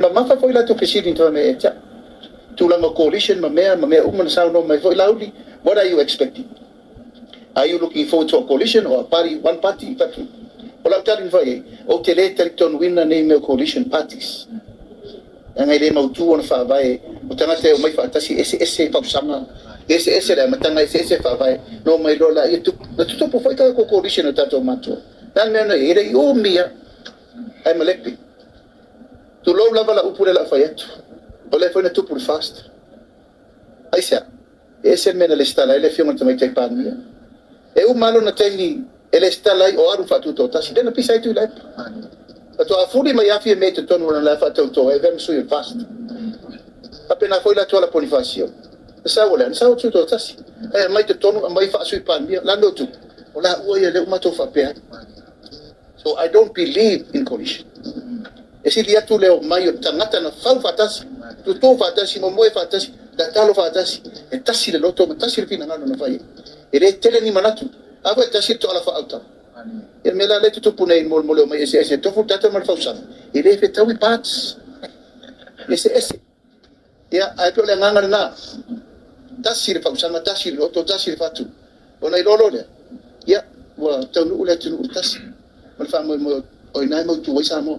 mamafa foi latou fesili na fai mai ia te au. Tulaga o coalition ma mea ma mea uma na saunoa mai foi Laauli, "What are you expecting? Are you looking forward to a coalition or a party, one party?" Fatu. O lau tali na fai ai, ou te le talitonuina nei mea o coalition parties. Leaga e le mautu ona faavae, o tagata e omai faatasi, e eseese fausaga, eseese le amataga, eseese faavae, na omai loa laia tupu. Na tutupu foi tatou coalition o tatou matua. O le a le mea na i ai? E le i umi lava, ae malepe. Tulou lava lau upu lea o le a fai atu. O lea foi na tupu i le FAST. Aisea? E ese le mea na resitala ai le afioga i le Tamaitai Palemia. E uma lava lona taimi e resitala ai o alu faatutoatasi. Lea na pisa ai Tuilaepa. Faatoa fuli mai afi e mea i totonu o lana lae faatauto ai, avea ma sui o le FAST. Faapena foi la Tuala Ponifasio. Na sau o le a? Na sau o Tutoatasi. Ae aumai totonu, aumai faasui Palemia. O le a le mea ua tupu? O laua ia lea ua matou faapea ai. So I don't believe in coalition. E sili atu le omai o tagata na fau faatasi, tutu faatasi, momoe faatasi, tatalo faatasi, e tasi le loto ma tasi le finagalo na fai ai. E le tele ni manatu, a foi e tasi le toala faautaga. Ia le mea la lea e tutupu nei mo le omai eseese e tofu le tata ma le fausaga, e le fetaui parts, eseese. Ia, ae pei o le agaga lena, tasi le fausaga, tasi le loto, tasi le fatu. Ona iloa loa lea, ia, ua taunuu le atunuu i le tasi ma le faamoemoe o i ina e mautu ai Samoa.